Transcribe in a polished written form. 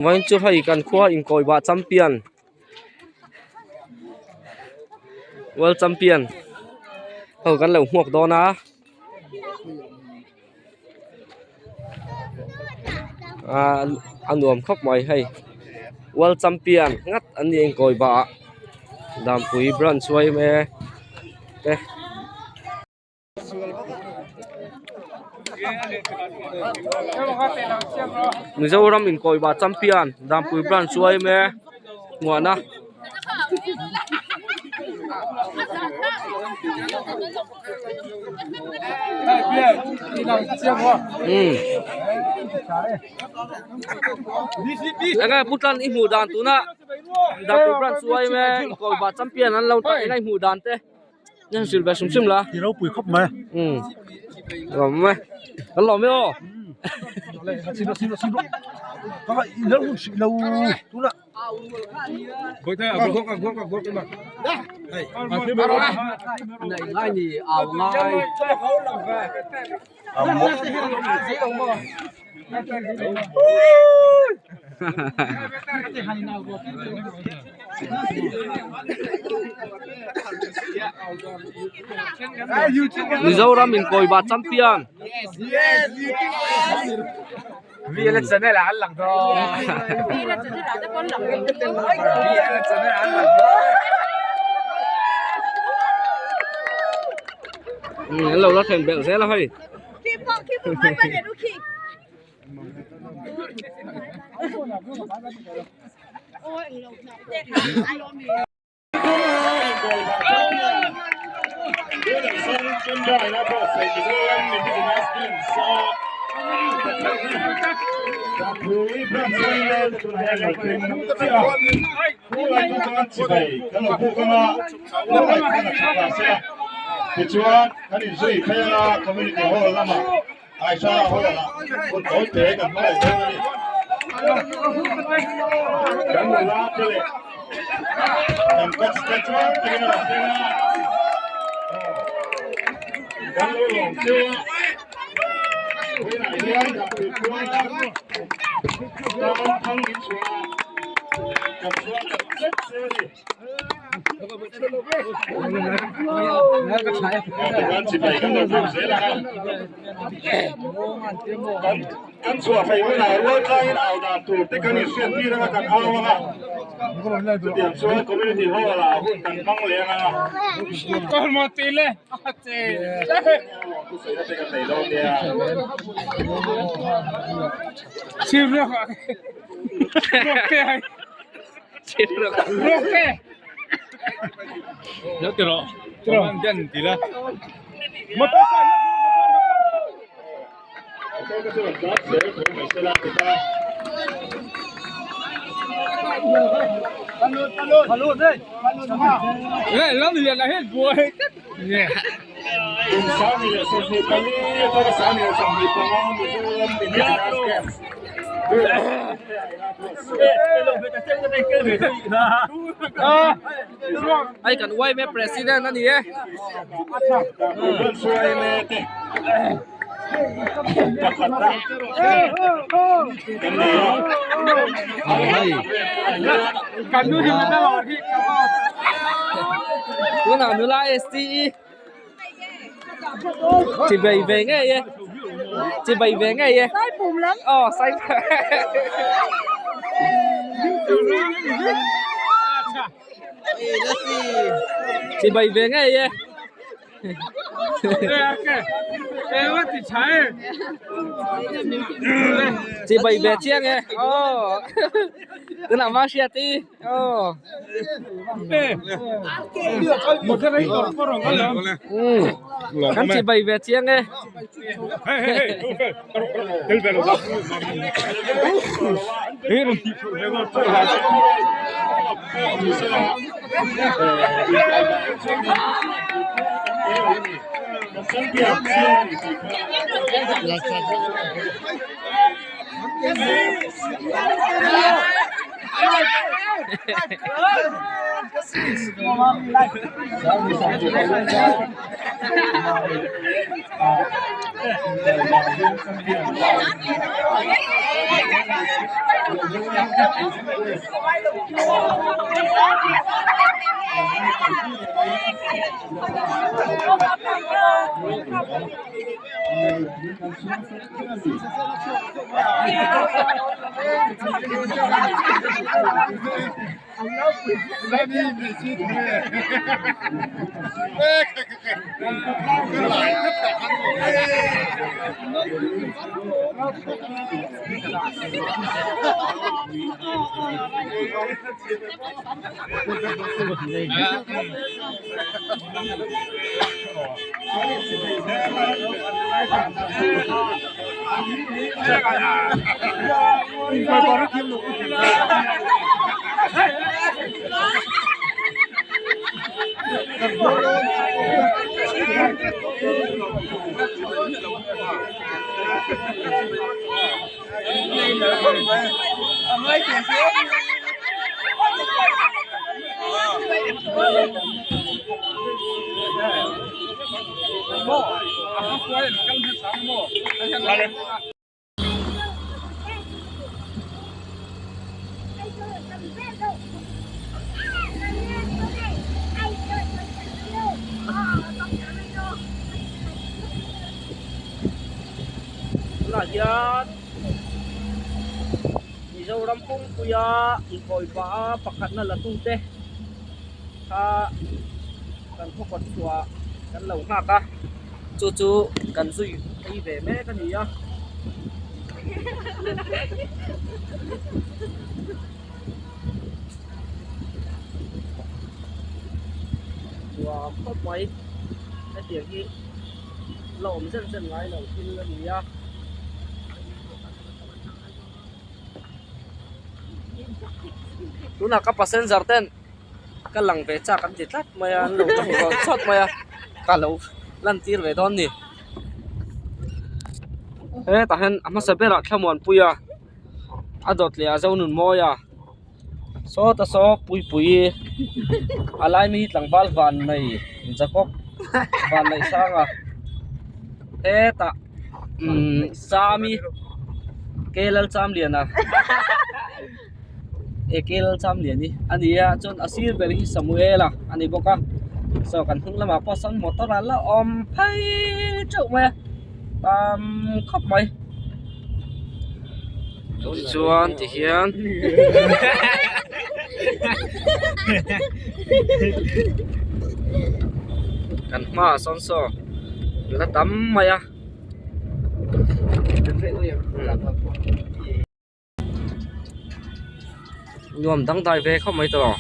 Vawiin chu hei kan khua inkawibah champion world champion ho kan lo hmuak dawn a ahh a nuam khawp mai hei world champion ngat an ni inkawibah ah Dampui branch yma te. Mizoram inkawiba champion Dampui branch yma hmuahna. Enge pu tlan i hmuh dan tuna Dampui branch yma inkawiba champion an lo ta eng a i hmuh dan te. Nen sil ve hrim hrim la. Ti ropui khawp mai. Um. Lawm e. Kan lawm e aw. Sino sino sino. Ka lo hun si lo tuna. Nei ngai ni au ngai. Mizoram inkawiba champion. An lo la thlen belh zel a hei. Tichuan kan inzui phei anga community hall lamah Aisha hall ah hun tawi te kan hma leh dawn a ni. Kan nula te leh kan coach te chuan takin a rawn thleng a, kan lo lawm cheu a, vawiinah hian Dampui khua tan thang in chhuah a, kan chhuah tak zet che a ni. Kan chhuah phei hunah rual tlangin au dan tur te kan inhriat tir anga kan au anga chutiang chuan community hall ah hun kan hmang leh anga thusawi na te kan nei dawn nia. Hei kan yma president a ni e. Tunah nula STE chi bei ve ngei e chi bei ve ngei e aw sai chi bei ve ngei e. Chị bày về chiang e. Ồ. Tức là ma xia ti. Ồ. Ừ. Kan chị bày về chiang e. Tunah hian Mizoram pumpuia inkawi pah a pakhatna la tute kha kan khaw kawt chhuah kan lo nghak a chu chu kan zui phei ve mek a ni a. Nuam khawp mai hetiang hi la awm zen zen ngai lo thil a ni a. Tunah ka passenger ten ka lang ve chak an ti tlat mai a an lo tawng zawt zawt mai a ka lo lan tir ve dawn ni hetah hian a hmasa berah thlamuanpui a a dawt leh a zonun mawi a sawta saw puipui a lai mi tlangval van nei Jacob van neih sang a hetah umm Sami Kelalchamliana. Ekel Chamliani a ni a chuan a sir ber hi Samuela a ni bawk a saw kan hnung lamah pawh sawn motor a la awm phei teuh mai a tam khawp mai tichuan tihian kan hmaah sawn saw la tam mai a. Nuam dangdai ve khawp mai tawh.